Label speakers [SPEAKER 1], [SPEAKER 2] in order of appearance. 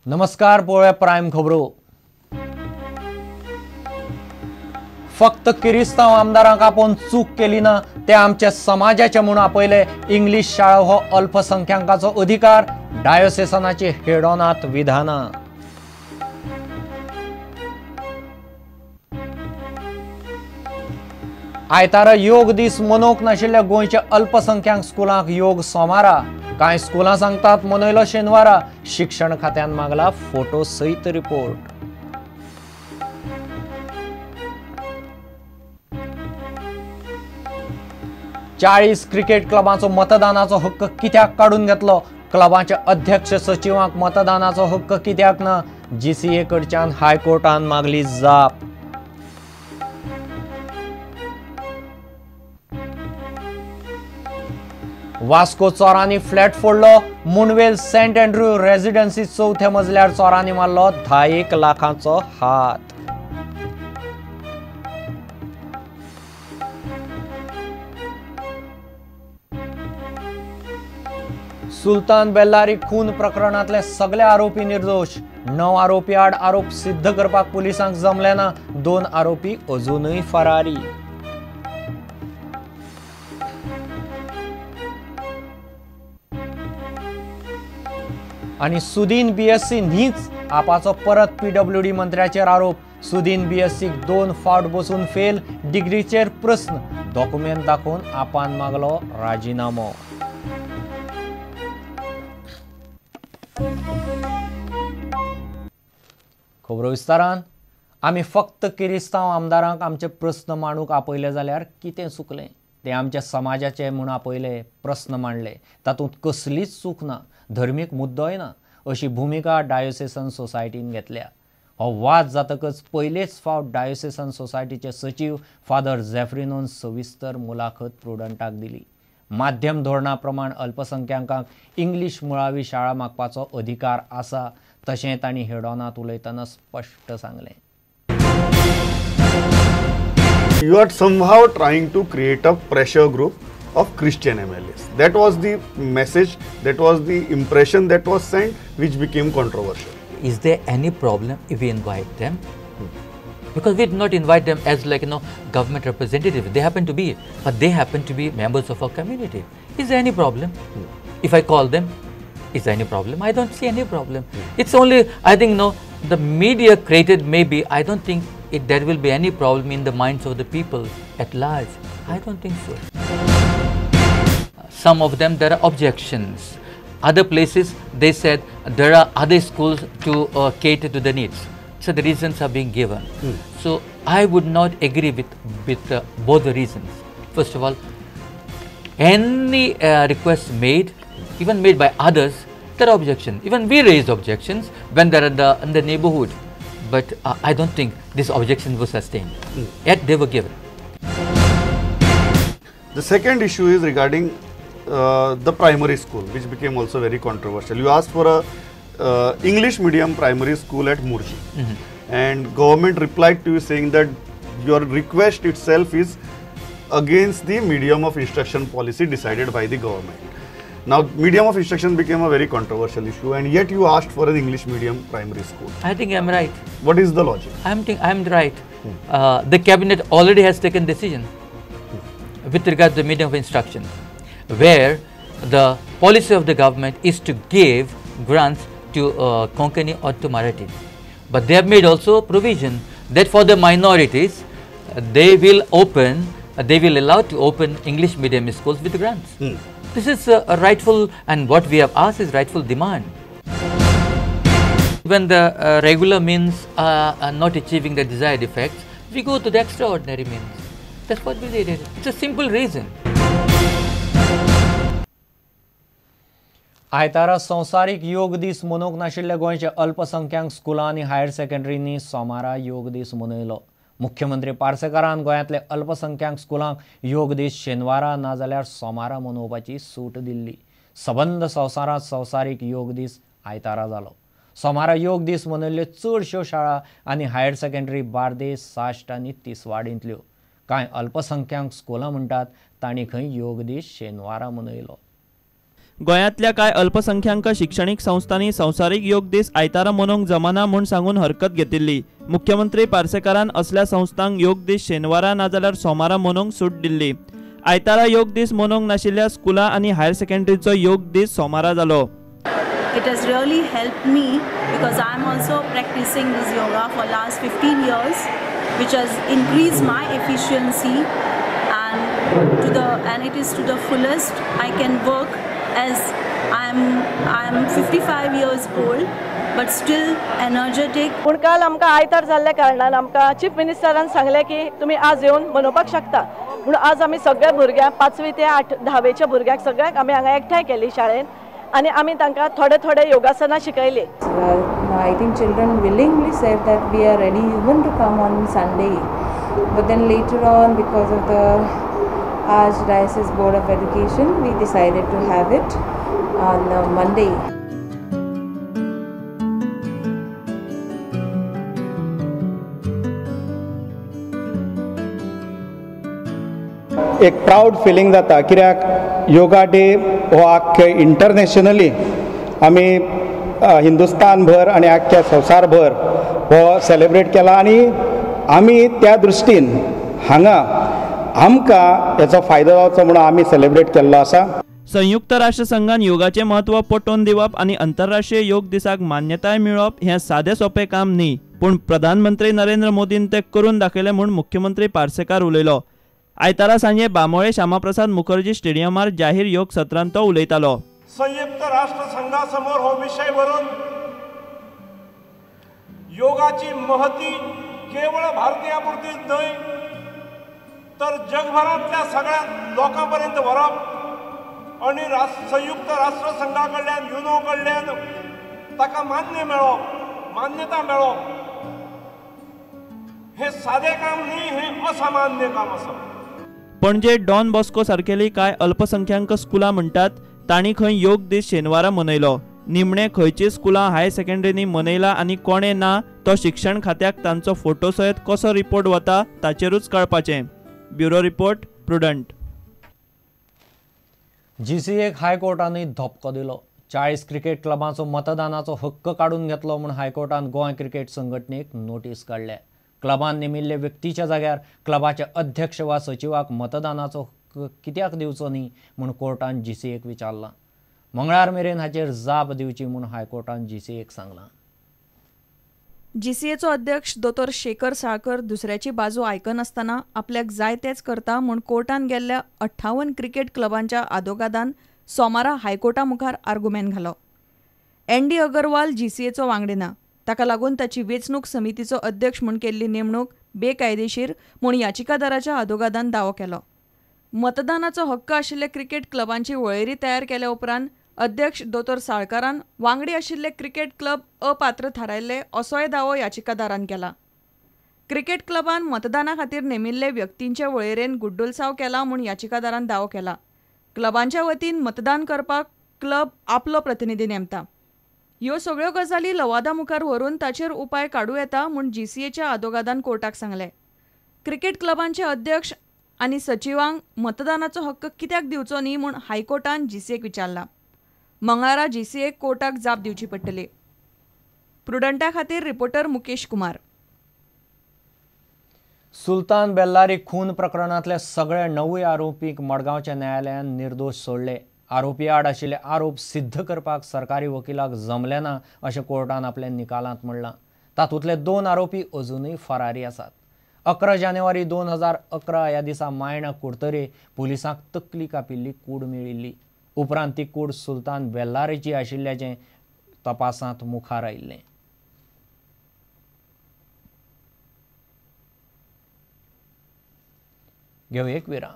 [SPEAKER 1] नमस्कार, पळोवया प्रायम खबरो. फक्त किरिस्तांव आमदारांक आपोवन चूक केली ना, ते आमच्या समाजाचे म्हूण आपयले. इंग्लीश शाळा हो अल्पसंख्याकांचो अधिकार, डायोसेसनाची हेडोनात विधानां. आयतारा योग दीस मनोवंक नाशिल्ल्या गोंयच्या अल्पसंख्याक स्कुलांक योग सोमारा, कांय स्कुलां सांगतात मनयलो शेनवारा. शिक्षण खात्यान मागला फोटो सयत रिपोर्ट. चाळीस क्रिकेट क्लबांचो मतदानाचो हक्क कित्याक काडून घेतलो? क्लबांचे अध्यक्ष सचिवांक मतदानाचो हक्क कित्याक ना? जीसीए कडच्यान हायकोर्टान मागली जाप. वास्को चोरांनी फ्लॅट फोडलो. मुंडवेल सेंट अँड्रू रेजिडेन्सी चवथ्या मजल्यार चोरांनी मारलो 10 लाखांचो हात. सुलतान बेल्लारी खून प्रकरणांतले सगळे आरोपी निर्दोष. 9 आरोपी आड आरोप सिद्ध करपाक पुलिसांक जमले ना. 2 आरोपी अजूनय फरारी. आनी सुदीन बीएससी न्हीच आपाचो परत पीडब्ल्यूडी मंत्र्याचेर आरोप. सुदीन बीएससीक 2 फावट बसून फेल, डिग्रीचेर प्रस्न, डॉक्युमेंट दाखोवन आपान मागलो राजिनामो. खबरो विस्तारान. आमी फक्त किरिस्तांव आमदारांक आमचे प्रस्न मांडूंक आपयले जाल्यार कितें चुकलें? ते आमच्या समाजाचे म्हूण आपयले, प्रस्न मांडले, तातूंत कसलीच चूक ना, धर्मीक मुद्दोय ना, अशी भुमिका डायोसेसन सोसायटीन घेतल्या. हो वाद जातकच पयलेच फावट डायोसेसन सोसायटीचे सचीव फादर झेफ्रिनोन सविस्तर मुलाखत प्रुडंटाक दिली. माध्यम धोरणा प्रमाण अल्पसंख्याकांक इंग्लीश मुळावी शाळा मागपाचो अधिकार आसा, तशें तांणी हेडॉनांत उलयतना स्पश्ट सांगलें.
[SPEAKER 2] You are somehow trying to create a pressure group of Christian MLAs. That was the message, that was the impression that was sent, which became controversial.
[SPEAKER 3] Is there any problem if we invite them? Because we did not invite them as like, you know, government representative. They happen to be, but they happen to be members of our community. Is there any problem? If I call them, is there any problem? I don't see any problem. It's only, I think, no, the media created maybe, I don't think there will be any problem in the minds of the people at large. I don't think so. Some of them, there are objections. Other places, they said there are other schools to cater to the needs. So the reasons are being given. So I would not agree with both the reasons. First of all, any request made, even made by others, there are objections. Even we raised objections when they are in the neighborhood. But I don't think this objection was sustained. Yet they were given.
[SPEAKER 2] The second issue is regarding the primary school, which became also very controversial. You asked for a English medium primary school at Murji, and government replied to you saying that your request itself is against the medium of instruction policy decided by the government. Now, medium of instruction became a very controversial issue, and yet you asked for an English medium primary school.
[SPEAKER 3] I think I'm right.
[SPEAKER 2] What is the logic?
[SPEAKER 3] I'm right. The cabinet already has taken decision with regard to the medium of instruction, where the policy of the government is to give grants to Konkani or to Marathi. But they have made also provision that for the minorities, they will open, they will allow to open English medium schools with grants. This is a rightful, and what we have asked is rightful demand. When the regular means are not achieving the desired effects, we go to the extraordinary means. That's what we did. It's a simple reason.
[SPEAKER 1] आयतारा संवसारीक योग दीस मनोवंक नाशिल्ल्या गोंयच्या अल्पसंख्याक स्कुलां आनी higher सेकंडरींनी सोमारा योग दीस मनयलो. मुख्यमंत्री पार्सेकारान गोंयांतले अल्पसंख्याक स्कुलांक योग दीस शेनवारा नाजाल्यार सोमारा मनोवपाची सूट दिल्ली. सबंद संवसारांत संवसारीक योग दीस आयतारा जालो. सोमारा योग दीस मनयल्ल्यो चडश्यो शाळा आनी हायर सेकंडरी बार्देस, साश्ट आनी तिसवाडींतल्यो. कांय अल्पसंख्याक स्कुलां म्हणटात तांणी खंय योग दीस शेनवारा मनयलो.
[SPEAKER 4] गोंयांतल्या कांय अल्पसंख्याक शिक्षणीक संस्थांनी संवसारीक योग दीस आयतारा मनोवंक जमाना म्हूण सांगून हरकत घेतिल्ली. मुख्यमंत्री पार्सेकारान असल्या संस्थांक योग दीस शेनवारा नाजाल्यार सोमारा मनोवंक सूट दिल्ली. आयतारा योग दीस मनोवंक नाशिल्ल्या स्कुलां आनी हायर सेकंडरीचो योग दीस सोमारा जालो.
[SPEAKER 5] It has really helped me because I am also practicing this yoga for last 15 years, which has increased my efficiency and it is to the fullest. I can work as I am 55 years old but still energetic.
[SPEAKER 6] पूण काल आमकां आयतार जाल्ल्या कारणान आमकां chief मिनिस्टरान सांगलें की तुमी आज येवन मनोवपाक शकता म्हणून आज आमी सगळ्या भुरग्यांक 5वी ते 8-10वेच्या भुरग्यांक सगळ्यांक आमी हांगा एकठांय केली शाळेंत आनी आमी तांकां थोडे थोडे योगासनां शिकयली.
[SPEAKER 7] I think children willingly said that we are ready even to come on Sunday, but then later on because of the Archdiocese Board of Education we decided to have it on Monday.
[SPEAKER 8] एक proud filling जाता कित्याक yoga day हो आख्खे internationally आमी हिंदुस्तानभर आनी आख्ख्या संवसारभर हो सेलिब्रेट केला आनी आमी त्या दृश्टीन हांगा आमकां हेचो फायदो जावचो म्हणून आमी सेलिब्रेट केल्लो आसा.
[SPEAKER 4] संयुक्त राष्ट्र संघान योगाचें म्हत्व पटोवन दिवप आनी आंतरराष्ट्रीय योग दिसाक मान्यताय मेळोवप हें सादें सोंपें काम न्ही, पूण प्रधानमंत्री नरेंद्र मोदीन तें करून दाखयलें म्हूण मुख्यमंत्री पार्सेकार उलयलो. आयतारा सांजे बांबोळे श्यामाप्रसाद मुखर्जी स्टेडियमार जाहीर योग सत्रांत तो उलयतालो.
[SPEAKER 9] संयुक्त राष्ट्र संघासमोर हो विषय व्हरून योगाची महती केवळ भारतीयांपुरतीच न्हय तर जगभरांतल्या सगळ्या लोकांपर्यंत व्हरप आणि संयुक्त राष्ट्र संघा कडल्यान युनो कडल्यान ताका मान्य मेळोवप, मान्यता मेळोवप हे साधे काम न्ही, हे असामान्य काम आसा.
[SPEAKER 4] पणजे डॉन बॉस्को सारकेली कांय अल्पसंख्याक स्कुलां म्हणटात तांणी खंय योग दीस शेनवारा मनयलो. निमणे खंयची स्कुलां हायर सेकंडरींनी मनयला आनी कोणें ना तो शिक्षण खात्याक तांचो फोटो सयत कसो रिपोर्ट वता ताचेरूच कळपाचें. Bureau report, Prudent.
[SPEAKER 1] जीसीएक हायकोर्टानूय धपको दिलो. 40 क्रिकेट क्लबांचो मतदानाचो हक्क काडून घेतलो म्हूण हायकोर्टान गोंय क्रिकेट संघटनेक नोटीस काडल्या. क्लबान नेमिल्ले व्यक्तीच्या जाग्यार क्लबाचे अध्यक्ष वा सचिवाक मतदानाचो हक्क कित्याक दिवचो न्ही म्हूण कोर्टान जीसीएक विचारलां. मंगळार मेरेन हाचेर जाप दिवची म्हूण हायकोर्टान जीसीएक सांगलां.
[SPEAKER 10] जीसीएचो अध्यक्ष दोतोर शेखर साळकर दुसऱ्याची बाजू आयकनासतना आपल्याक जाय तेच करता म्हूण कोर्टान गेल्ल्या 58 क्रिकेट क्लबांच्या आदोगादान सोमारा हायकोर्टा मुखार आर्गुमेंट घालो. एन डी अगरवाल जीसीएचो वांगडी ना, ताका लागून ताची वेंचणूक समितीचो अध्यक्ष म्हूण केल्ली नेमणूक बेकायदेशीर म्हूण याचिकादाराच्या आदोगादान दावो केलो. मतदानाचो हक्क आशिल्ले क्रिकेट क्लबांची वळेरी तयार केल्या उपरांत अध्यक्ष दोतोर साळकारान वांगडी आशिल्ले क्रिकेट क्लब अपात्र थारायल्ले असोय दावो याचिकादारान केला. क्रिकेट क्लबान मतदाना खातीर नेमिल्ले व्यक्तींचे वळेरेन गुड्डुलसाव केला म्हूण याचिकादारान दावो केला. क्लबांच्या वतीन मतदान करपाक क्लब आपलो प्रतिनिधी नेमता. ह्यो सगळ्यो गजाली लवादा मुखार व्हरून ताचेर उपाय काडूं येता म्हूण जीसीएच्या आदोगादान कोर्टाक सांगलें. क्रिकेट क्लबांचे अध्यक्ष आनी सचिवांक मतदानाचो हक्क कित्याक दिवचो न्ही म्हूण हायकोर्टान जीसीएक विचारला. मंगळारा जीसीएक कोर्टाक जाप दिवची पडटली. प्रुडंटा खातीर रिपोर्टर मुकेश कुमार.
[SPEAKER 1] सुलतान बेल्लारी खून प्रकरणांतले सगळे 9 आरोपींक मडगांवच्या न्यायालयान निर्दोश सोडले. आरोपी आड आशिल्ले आरोप सिद्ध करपाक सरकारी वकिलाक जमले ना अशें कोर्टान आपल्या निकालांत म्हणलां. तातूंतले 2 आरोपी अजुनूय फरारी आसात. 11 जानेवारी 2011 ह्या दिसा मायणा कुडतरे पुलिसांक तकली कापिल्ली कूड मेळिल्ली. उपरांत ती कूड सुलतान बेल्लारीची आशिल्ल्याचें तपासांत मुखार आयिल्लें. घेवया एक विराम.